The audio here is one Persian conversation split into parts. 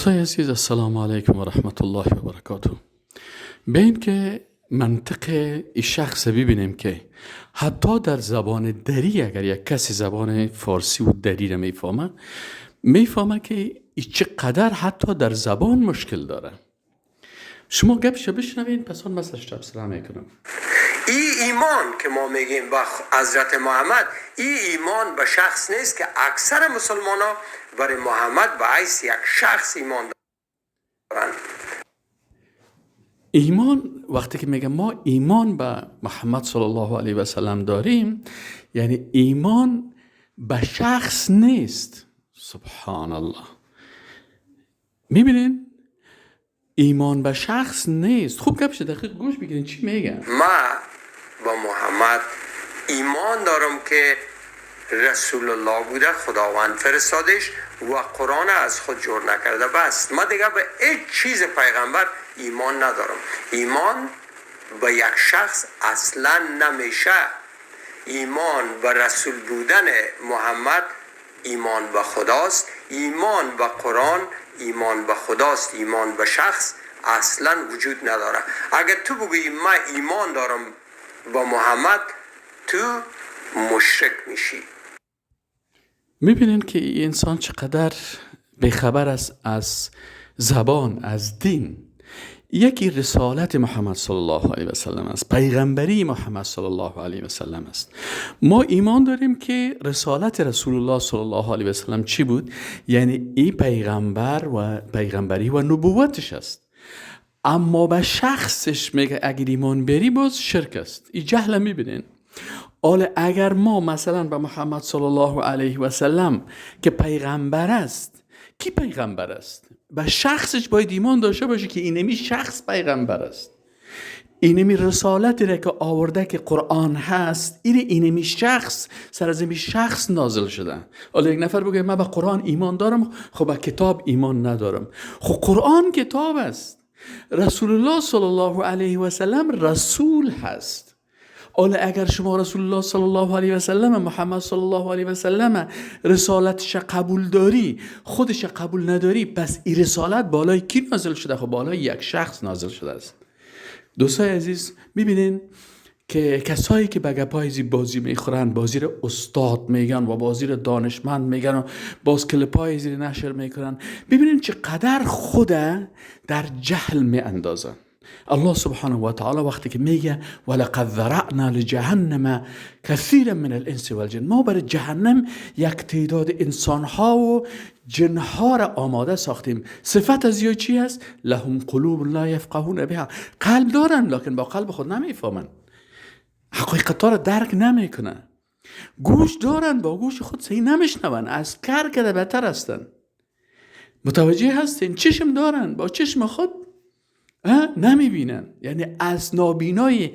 دوستای عزیز، السلام علیکم و رحمت الله و برکاته. به این که منطق این شخص ببینیم که حتی در زبان دری، اگر یک کسی زبان فارسی و دری را میفهمه که چقدر حتی در زبان مشکل داره. شما گپش بشنوین، پس آن مسئله تبصره میکنم. ای ایمان که ما میگیم با حضرت محمد، ای ایمان به شخص نیست که اکثر مسلمان ها برای محمد به حیث یک شخص ایمان دارند. ایمان وقتی که میگم ما ایمان به محمد صلی الله علیه و سلم داریم، یعنی ایمان به شخص نیست. سبحان الله. میبینین؟ ایمان به شخص نیست. خوب گپش دقیق گوش بگیرین چی میگن. ما با محمد ایمان دارم که رسول الله بوده، خداوند فرستادش و قرآن از خود جور نکرده. بس ما دیگه به هیچ چیز پیغمبر ایمان ندارم. ایمان به یک شخص اصلا نمیشه. ایمان به رسول بودن محمد ایمان به خداست، ایمان به قرآن ایمان به خداست، ایمان به شخص اصلا وجود نداره. اگر تو بگویی من ایمان دارم با محمد، تو مشرک میشی. میبینین که این انسان چقدر بیخبر است از زبان، از دین. یکی رسالت محمد صلی الله علیه و سلم است، پیغمبری محمد صلی الله علیه و سلم است. ما ایمان داریم که رسالت رسول الله صلی الله علیه و سلم چی بود؟ یعنی این پیغمبر و پیغمبری و نبوتش است. اما به شخصش میگه اگر ایمان بری باز شرک است. این جهل میبینین. حالا اگر ما مثلا به محمد صلی الله علیه و سلم که پیغمبر است، کی پیغمبر است؟ به شخصش باید ایمان داشته باشه که اینمی شخص پیغمبر است، اینمی رسالتی را که آورده که قرآن هست، اینمی شخص سر از اینمی شخص نازل شده. حالا یک نفر بگه من به قرآن ایمان دارم، خب به کتاب ایمان ندارم. خب قرآن کتاب است، رسول الله صلی الله علیه و سلم رسول هست. حالا اگر شما رسول الله صلی الله علیه و سلم، محمد صلی الله علیه و سلم رسالتش قبول داری، خودش قبول نداری، پس این رسالت بالای کی نازل شده؟ خب بالای یک شخص نازل شده است. دوستای عزیز، میبینین که کسایی که به گپای بازی میخورن، بازی رو استاد میگن و بازی رو دانشمند میگن و باز کلپای زیر نشر میکنن، ببینین چقدر خود در جهل میاندازن. الله سبحانه و تعالی وقتی که میگه ولقد ذرأنا لجهنم کثیرا من الانس والجن، ما برای جهنم یک تعداد انسانها و جنها را آماده ساختیم. صفت از یا چی هست؟ لهم قلوب لا یفقهون بها. قلب دارن لکن با قلب خود نمیفهمن، حقیقت را درک نمیکنن. گوش دارن با گوش خود صحیح نمیشنون، از کر کده بدتر هستن. متوجه هستین؟ چشم دارن با چشم خود نمیبینن، یعنی از نابینایی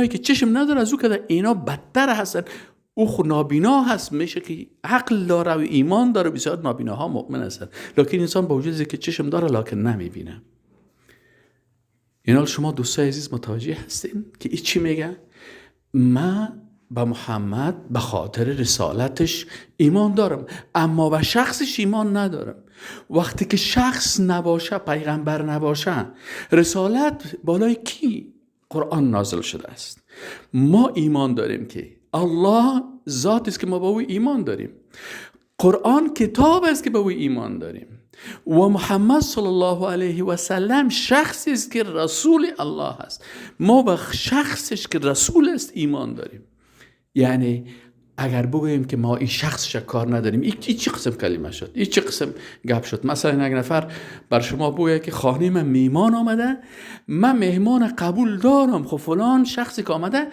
که چشم نداره از او که اینا بدتر هستن. او خود نابینا هست، میشه که عقل داره و ایمان داره، بسیار نابیناها مؤمن هستن، لکن انسان با وجودی که چشم داره لکن نمیبینه. اینا شما دوستای عزیز متوجه هستین که این چی میگه؟ من به محمد به خاطر رسالتش ایمان دارم، اما به شخصش ایمان ندارم. وقتی که شخص نباشه، پیغمبر نباشه، رسالت بالای کی قرآن نازل شده است؟ ما ایمان داریم که الله ذات است که ما به او ایمان داریم، قرآن کتاب است که به او ایمان داریم، و محمد صلی الله علیه و سلم شخصی است که رسول الله است. ما به شخصش که رسول است ایمان داریم. یعنی اگر بگوییم که ما این شخص کار نداریم، این چی قسم کلمه شد، این چی قسم گپ شد؟ مثلا یک نفر بر شما بگوید که خانه من میمان آمده، من مهمان قبول دارم، خب فلان شخصی که آمده،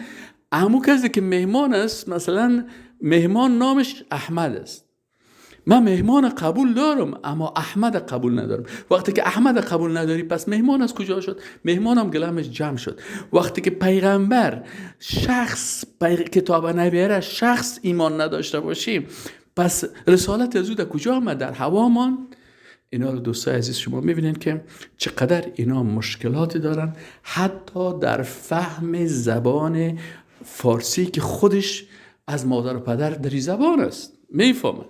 همون کسی که مهمان است، مثلا مهمان نامش احمد است، من مهمان قبول دارم اما احمد قبول ندارم. وقتی که احمد قبول نداری، پس مهمان از کجا شد؟ مهمانم گلمش جمع شد. وقتی که پیغمبر شخص کتاب نبیاره، شخص ایمان نداشته باشیم، پس رسالت از او در کجا آمد؟ در هوا ماند. اینا رو دوستای عزیز شما میبینین که چقدر اینا مشکلاتی دارن، حتی در فهم زبان فارسی که خودش از مادر و پدر در زبان است میفهمه،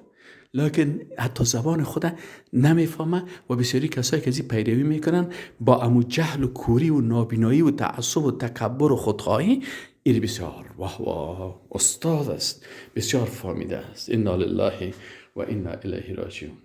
لکن حتی زبان خود نمیفهمه و بسیاری کسایی که از این پیروی میکنن با امو جهل و کوری و نابینایی و تعصب و تکبر و خودخواهی، این بسیار واه واه استاد است، بسیار فهمیده است. انا لله و انا الیه راجعون.